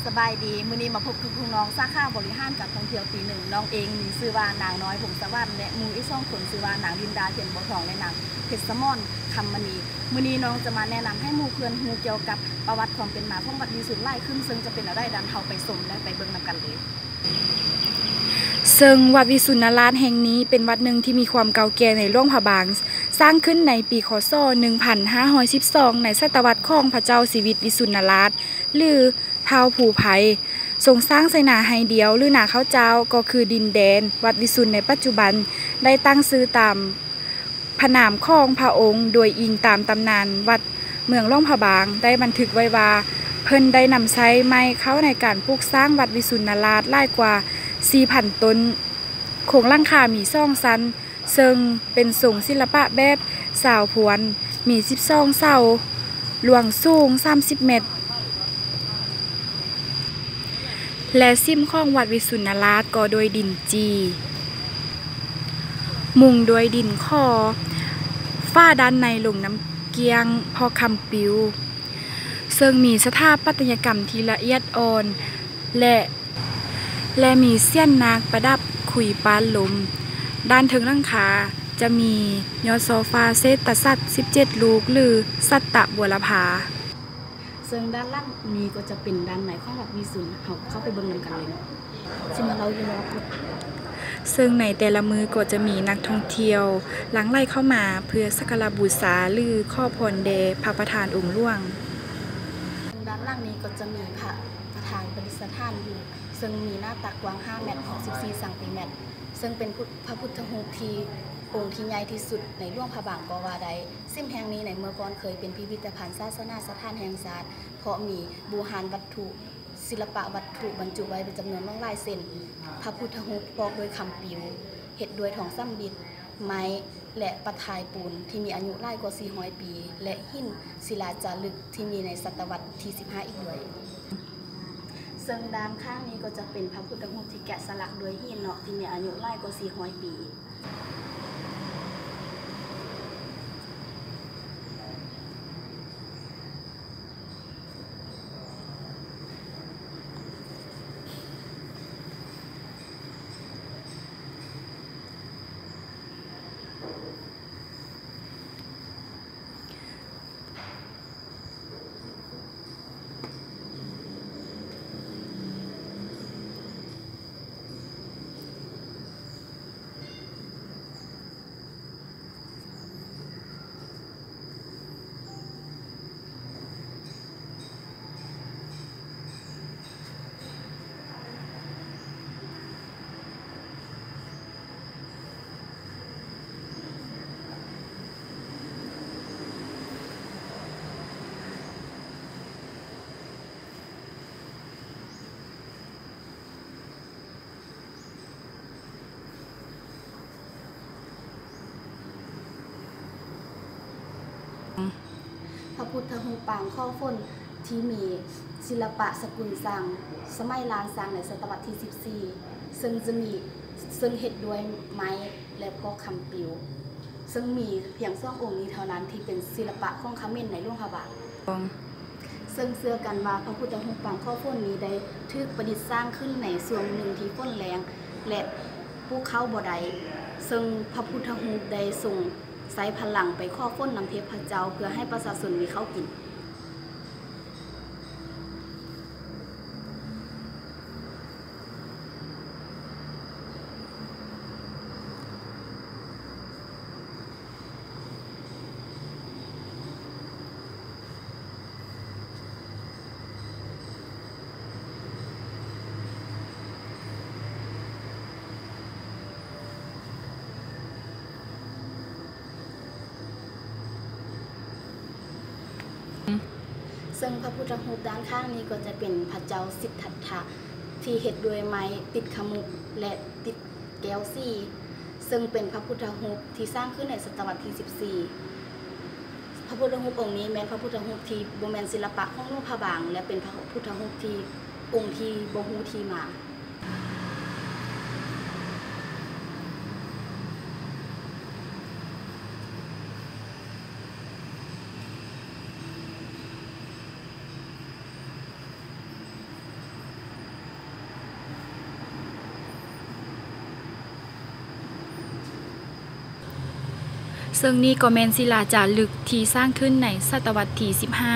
ສະບາຍດີ, ມື້ນີ້ມາພົບກັບພວກນ້ອງສາຂາບໍລິຫານການທ່ອງທ່ຽວປີໜຶ່ງ. ນ້ອງເອງມີຊື່ວ່ານາງນ້ອຍ ພົງສະຫວັນ ແລະ ໝູ່ອີກສອງຄົນຊື່ວ່ານາງລິນດາ ພຽນບົວທອງ ແລະ ນາງເພັດສະໝອນ ຄຳມະນີ. ມື້ນີ້ນ້ອງຈະມາແນະນຳໃຫ້ໝູ່ເພື່ອນຮູ້ກ່ຽວກັບປະຫວັດຄວາມເປັນມາຂອງວັດວິສຸນຫຼາຍຂຶ້ນ, ເຊິ່ງຈະເປັນແນວໃດນັ້ນ ເຮົາໄປຊົມ ແລະ ໄປເບິ່ງນຳກັນເລີຍ. ເຊິ່ງວັດວິສຸນນະລາດແຫ່ງນີ້ເປັນວັດໜຶ່ງທີ່ມີຄວາມເກົ່າແກ່ໃນຫຼວງພະບາງ, ສ້າງຂຶ້ນໃນປີ ຄ.ສ. ໜຶ່ງພັນຫ້າຮ້ອຍສິບສອງ ໃນສະຕະວັດຂອງພະເຈົ້າຊີວິດວິສຸນນະລາດ ຫຼື ທ້າວພູໄພ ຊົງສ້າງໃສ່ນາໄຮ່ດຽວ ຫຼື ນາເຂົ້າຈ້າວ ກໍຄືດິນແດນວັດວິສຸນໃນປັດຈຸບັນ ໄດ້ຕັ້ງຊື່ຕາມ ພະນາມຂອງພະອົງ ໂດຍອີງຕາມຕຳນານວັດເມືອງຫຼວງພະບາງ ໄດ້ບັນທຶກໄວ້ວ່າ ເພິ່ນໄດ້ນຳໃຊ້ໄມ້ເຄົ້າໃນການປຸກສ້າງວັດວິສຸນນະລາດຫຼາຍກວ່າສີ່ພັນຕົ້ນ, ໂຄງຫຼັງຄາມີສອງຊັ້ນ, ເຊິ່ງເປັນຊົງສິລະປະແບບຊາວພວນ, ມີສິບສອງເສົາ, ລວງສູງສາມສິບແມັດ. ແລະ ສິມຂອງວັດວິສຸນນະລາດກໍດ້ວຍດິນຈີ່, ມຸງດ້ວຍດິນຂໍ, ຝາດ້ານໃນລົງນ້ຳກ້ຽງເພາະຄຳປິວ, ເຊິ່ງມີສະຖາປັດຕະຍະກຳທີ່ລະອຽດອ່ອນ ແລະ ແລະ ມີສຽນນາກປະດັບຂຸຍປ້ານລົມ. ດ້ານເທິງຫຼັງຄາຈະມີຍອດຊໍ່ຟ້າເສດຕະສັດສິບເຈັດລູກ ຫຼື ສັດຕະບົວລະພາ. ເຊິ່ງດ້ານຫຼັງນີ້ກໍຈະເປັນດ້ານໃນຂອງວັດວິສຸນ, ເຮົາເຂົ້າໄປເບິ່ງນຳກັນເລີຍເນາະ. ຊິມາເລົ່າຢູ່ນອກ. ເຊິ່ງໃນແຕ່ລະມື້ກໍຈະມີນັກທ່ອງທ່ຽວຫຼັ່ງໄຫຼເຂົ້າມາເພື່ອສັກກາລະບູຊາ ຫຼື ຂໍພອນແດ່ພະປະທານອົງຫຼວງ. ເຊິ່ງດ້ານຫຼັງນີ້ກໍຈະມີພະປະທານປະດິດສະຖານຢູ່, ເຊິ່ງມີໜ້າຕັກກວ້າງຫ້າແມັດ ຫົກສິບສີ່ຊັງຕີແມັດ, ເຊິ່ງເປັນພຸດ ພະພຸດທະຮູບທີ່ອົງທີ່ໃຫຍ່ທີ່ສຸດໃນຫຼວງພະບາງກໍວ່າໄດ້. ສິມແຫ່ງນີ້ໃນເມື່ອກ່ອນເຄີຍເປັນພິພິທະພັນສາສະໜາສະຖານແຫ່ງຊາດ, ເພາະມີບູຮານວັດຖຸ, ສິລະປະວັດຖຸບັນຈຸໄວ້ເປັນຈຳນວນຫຼວງຫຼາຍເຊັ່ນ ພະພຸດທະຮູບປອກດ້ວຍຄຳປິວ, ເຮັດດ້ວຍທອງສຳລິດ, ໄມ້ ແລະ ປະທາຍປູນທີ່ມີອາຍຸຫຼາຍກວ່າສີ່ຮ້ອຍປີ ແລະ ຫີນສິລາຈາລຶກທີ່ມີໃນສະຕະວັດທີສິບຫ້າອີກດ້ວຍ. ເຊິ່ງດ້ານຂ້າງນີ້ກໍຈະເປັນພະພຸດທະຮູບທີ່ແກະສະຫຼັກດ້ວຍຫີນເນາະ, ທີ່ມີອາຍຸຫຼາຍກວ່າສີ່ຮ້ອຍປີ. ພະພຸດທະຮູບປາງຂໍຝົນ ທີ່ມີສິລະປະສະກຸນຊ່າງສະໄໝລ້ານຊ່າງໃນສະຕະວັດທີສິບສີ່ ເຊິ່ງຈະມີ ເຊິ່ງເຮັດດ້ວຍໄມ້ ແລະ ພວກຄຳປິວ, ເຊິ່ງມີພຽງສອງອົງນີ້ເທົ່ານັ້ນທີ່ເປັນສິລະປະຂອງຂະເໝນໃນຫຼວງພະບາງ. ເຊິ່ງເຊື່ອກັນວ່າພະພຸດທະຮູບປາງຂໍຝົນນີ້ໄດ້ຖືກປະດິດສ້າງຂຶ້ນໃນຊ່ວງໜຶ່ງທີ່ຝົນແລ້ງ ແລະ ປູກເຂົ້າບໍ່ໄດ້, ເຊິ່ງພະພຸດທະຮູບໄດ້ຊົງໃຊ້ພະລັງໄປຂໍຝົນນຳເທບພະເຈົ້າ ເພື່ອໃຫ້ປະຊາຊົນມີເຂົ້າກິນ. ເຊິ່ງພະພຸດທະຮູບດ້ານຂ້າງນີ້ກໍຈະເປັນພະເຈົ້າສິດທັດຖະ ທີ່ເຮັດດ້ວຍໄມ້ຕິດຂະໝຸກ ແລະ ຕິດແກ້ວສີ, ເຊິ່ງເປັນພະພຸດທະຮູບທີ່ສ້າງຂຶ້ນໃນສະຕະວັດທີສິບສີ່. ພະພຸດທະຮູບອົງນີ້ແມ່ນພະພຸດທະຮູບທີ່ບໍ່ແມ່ນສິລະປະຂອງຫຼວງພະບາງ ແລະ ເປັນພະພຸດທະຮູບທີ່ອົງທີ່ບໍ່ຮູ້ທີ່ມາ. ເ ເຊິ່ງນີ້ກໍແມ່ນສິລາຈາລຶກທີ່ສ້າງຂຶ້ນໃນສະຕະວັດທີສິບຫ້າ.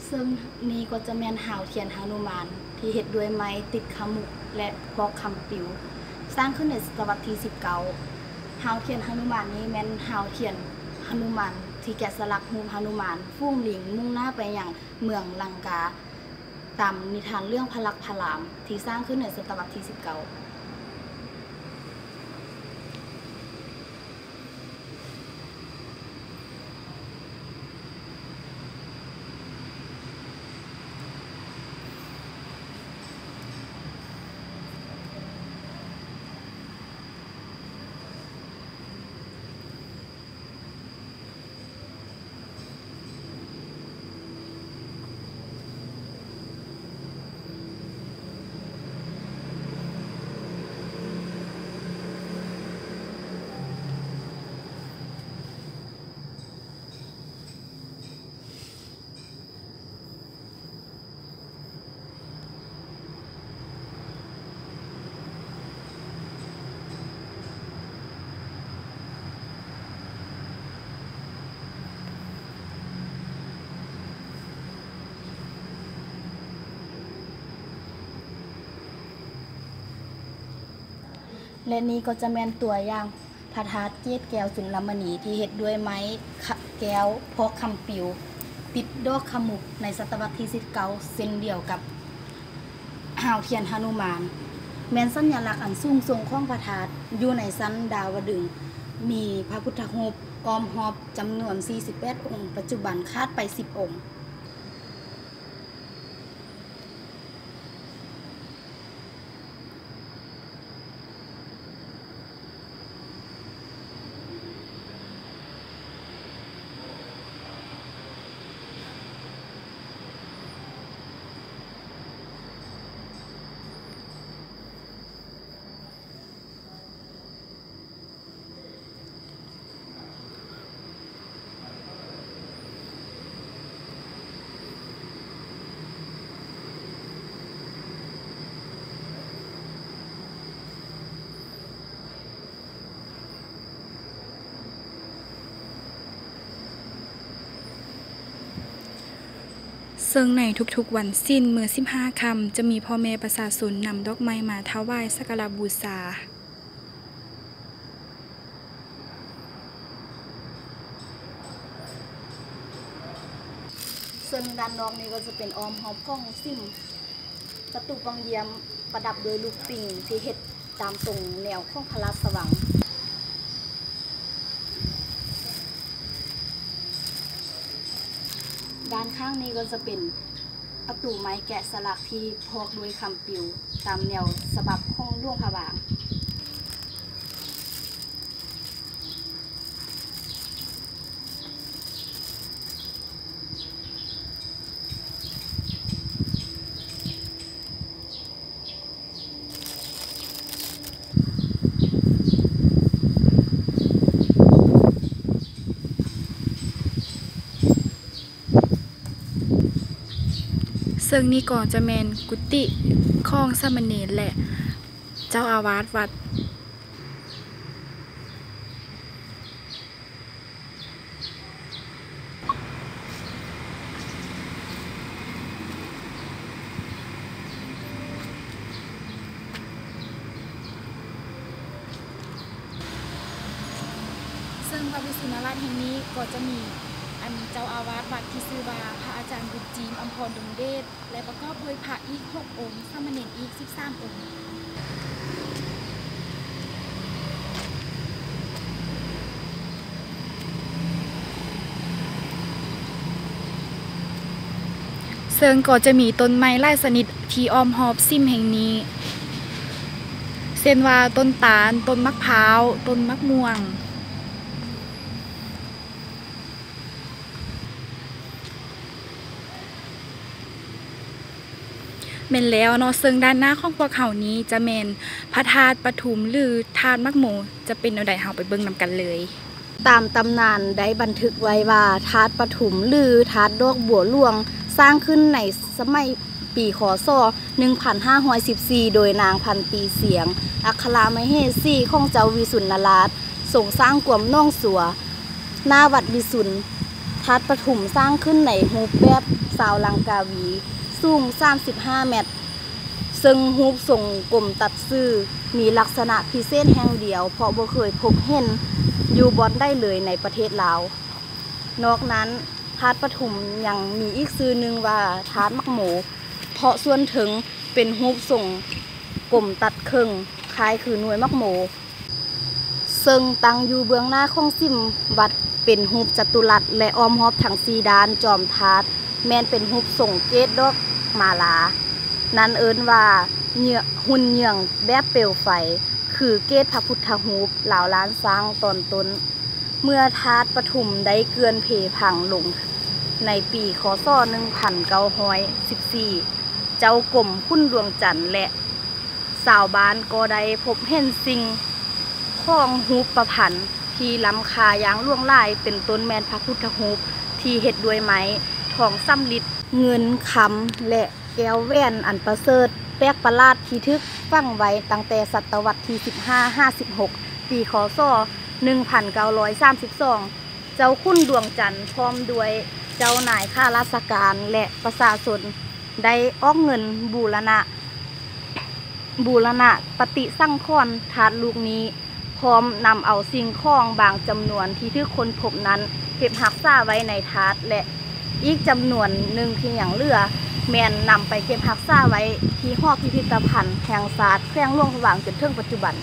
ເຊິ່ງນີ້ກໍຈະແມ່ນຮາວທຽນຫະນຸມານທີ່ເຮັດດ້ວຍໄມ້ຕິດຂະໝຸກ ແລະ ພອກຄຳປິວ, ສ້າງຂຶ້ນໃນສະຕະວັດທີສິບເກົ້າ. ຮາວທຽນຫະນຸມານນີ້ແມ່ນຮາວທຽນຫະນຸມານທີ່ແກະສະຫຼັກຮູບຫະນຸມານຝູງລິງມຸ່ງໜ້າໄປຍັງເມືອງລັງກາ ຕາມນິທານເລື່ອງພະລັກພະລາມທີ່ສ້າງຂຶ້ນໃນສະຕະວັດທີສິບເກົ້າ. ແລະ ນີ້ກໍຈະແມ່ນຕົວຢ່າງພະທາດເກດແກ້ວຈຸລະມະນີ ທີ່ເຮັດດ້ວຍໄມ້ ຂະ ແກ້ວ ພອກຄຳປິວ ຕິດດອກຂະໝຸກ ໃນສະຕະວັດທີສິບເກົ້າ ເຊັ່ນດຽວກັບຮາວທຽນຫະນຸມານ, ແມ່ນສັນຍະລັກອັນສູງສົ່ງຂອງພະທາດ. ຢູ່ໃນຊັ້ນດາວະດຶງ ມີພະພຸດທະຮູບອ້ອມຮອບຈຳນວນສີ່ສິບແປດອົງ, ປັດຈຸບັນຂາດໄປສິບອົງ. ເຊິ່ງໃນທຸກໆວັນສິນ ມື້ສິບຫ້າຄ່ຳ ຈະມີພໍ່ແມ່ປະຊາຊົນນຳດອກໄມ້ມາຖວາຍສັກກາລະບູຊາ. ເຊິ່ງດ້ານນອກນີ້ກໍຈະເປັນອ້ອມຮອບຂອງສິມ ປະຕູປ່ອງຢ້ຽມ ປະດັບດ້ວຍລູກປິງທີ່ເຮັດຕາມຊົງແນວຂອງພະລາຊະວັງ. ດ້ານຂ້າງນີ້ກໍຈະເປັນປະຕູໄມ້ແກະສະຫຼັກທີ່ພອກດ້ວຍຄຳປິວຕາມແນວສະບັບຂອງຫຼວງພະບາງ. ເຊິ່ງນີ້ກໍຈະແມ່ນກຸຕິຂອງສາມະເນນ ແລະ ເຈົ້າອາວາດວັດ. ເຊິ່ງພະວິສຸນນະລາດແຫ່ງນີ້ກໍຈະມີອັນເຈົ້າອາວາດວັດທີ່ຊື່ວ່າ ພະອາຈານບຸນຈີມ ອຳພອນດົງເດດ ແລະ ປະກອບດ້ວຍພະອີກຫົກອົງ, ສາມະເນນອີກສິບສາມອົງ. ເຊິ່ງກໍຈະມີຕົ້ນໄມ້ຫຼາຍຊະນິດທີ່ອ້ອມຮອບສິມແຫ່ງນີ້ ເຊັ່ນວ່າ ຕົ້ນຕານ, ຕົ້ນໝາກພ້າວ, ຕົ້ນໝາກມ່ວງ. ແມ່ນແລ້ວເນາະ, ເຊິ່ງດ້ານໜ້າຂອງພວກເຮົານີ້ຈະແມ່ນພະທາດປະທຸມ ຫຼື ທາດໝາກໂມ, ຈະເປັນແນວໃດ ເຮົາໄປເບິ່ງນຳກັນເລີຍ. ຕາມຕຳນານໄດ້ບັນທຶກໄວ້ວ່າ ທາດປະທຸມ ຫຼື ທາດດອກບົວຫຼວງ ສ້າງຂຶ້ນໃນສະໄໝປີ ຄ.ສ. ໜຶ່ງພັນຫ້າຮ້ອຍສິບສີ່ ໂດຍນາງພັນປີສຽງ ອັກຄະລະມະເຫສີຂອງເຈົ້າວິສຸນນະລາດ ຊົງສ້າງກວມໜອງສັວ ໜ້າວັດວິສຸນ. ທາດປະທຸມສ້າງຂຶ້ນໃນຮູບແບບຊາວລັງກາວີ ສູງສາມສິບຫ້າແມັດ ເຊິ່ງຮູບຊົງກົມຕັດຊື່ ມີລັກສະນະພິເສດແຫ່ງດຽວ ເພາະບໍ່ເຄີຍພົບເຫັນຢູ່ບ່ອນໃດເລີຍໃນປະເທດລາວ. ນອກນັ້ນ ທາດປະທຸມຍັງມີອີກຊື່ໜຶ່ງວ່າ ທາດໝາກໂມ ເພາະສ່ວນເທິງເປັນຮູບຊົງກົມຕັດເຄິ່ງ ຄ້າຍຄືໜ່ວຍໝາກໂມ ເຊິ່ງຕັ້ງຢູ່ເບື້ອງໜ້າຂອງສິມວັດ ເປັນຮູບຈັດຕຸລັດ ແລະ ອ້ອມຮອບທັງສີ່ດ້ານຈອມທາດ ແມ່ນເປັນຮູບຊົງເກດດອກມາລາ ນັ້ນເອີ້ນວ່າ ຫຸ່ນເຫຍື່ອງແບບເປວໄຟ ຄືເກດພະພຸດທະຮູບລາວລ້ານຊ້າງຕອນຕົ້ນ. ເມື່ອທາດປະທຸມໄດ້ເຈື່ອນເພພັງລົງໃນປີ ຄ.ສ. ໜຶ່ງພັນເກົ້າຮ້ອຍສິບສີ່ ເຈົ້າກົມຂຸນດວງຈັນ ແລະ ຊາວບ້ານກໍໄດ້ພົບເຫັນສິ່ງຂອງຮູບປະພັນທີ່ລ້ຳຄ່າຢ່າງຫຼວງຫຼາຍ ເປັນຕົ້ນແມ່ນພະພຸດທະຮູບທີ່ເຮັດດ້ວຍໄມ້ ທອງສຳລິດ ເງິນຄຳ ແລະ ແກ້ວແຫວນອັນປະເສີດແປກປະຫຼາດທີ່ຖືກຝັງໄວ້ຕັ້ງແຕ່ສະຕະວັດທີສິບຫ້າ ຫາ ສິບຫົກ ປີ ຄ.ສ. ໜຶ່ງພັນເກົ້າຮ້ອຍສາມສິບສອງ ເຈົ້າຂຸນດວງຈັນ ພ້ອມດ້ວຍເຈົ້ານາຍຂ້າລາຊະການ ແລະ ປະຊາຊົນ ໄດ້ອອກເງິນບູລະນະ ບູລະນະປະຕິສັງຂອນທາດລູກນີ້ ພ້ອມນຳເອົາສິ່ງຂອງບາງຈຳນວນທີ່ຖືກຄົ້ນພົບນັ້ນ ເກັບຮັກສາໄວ້ໃນທາດ ແລະ ອີກຈຳນວນໜຶ່ງທີ່ຍັງເຫຼືອ ແມ່ນນຳໄປເກັບຮັກສາໄວ້ທີ່ຫໍພິພິທະພັນແຫ່ງຊາດ ແຂວງຫຼວງພະບາງ ຈົນເຖິງປັດຈຸບັນ.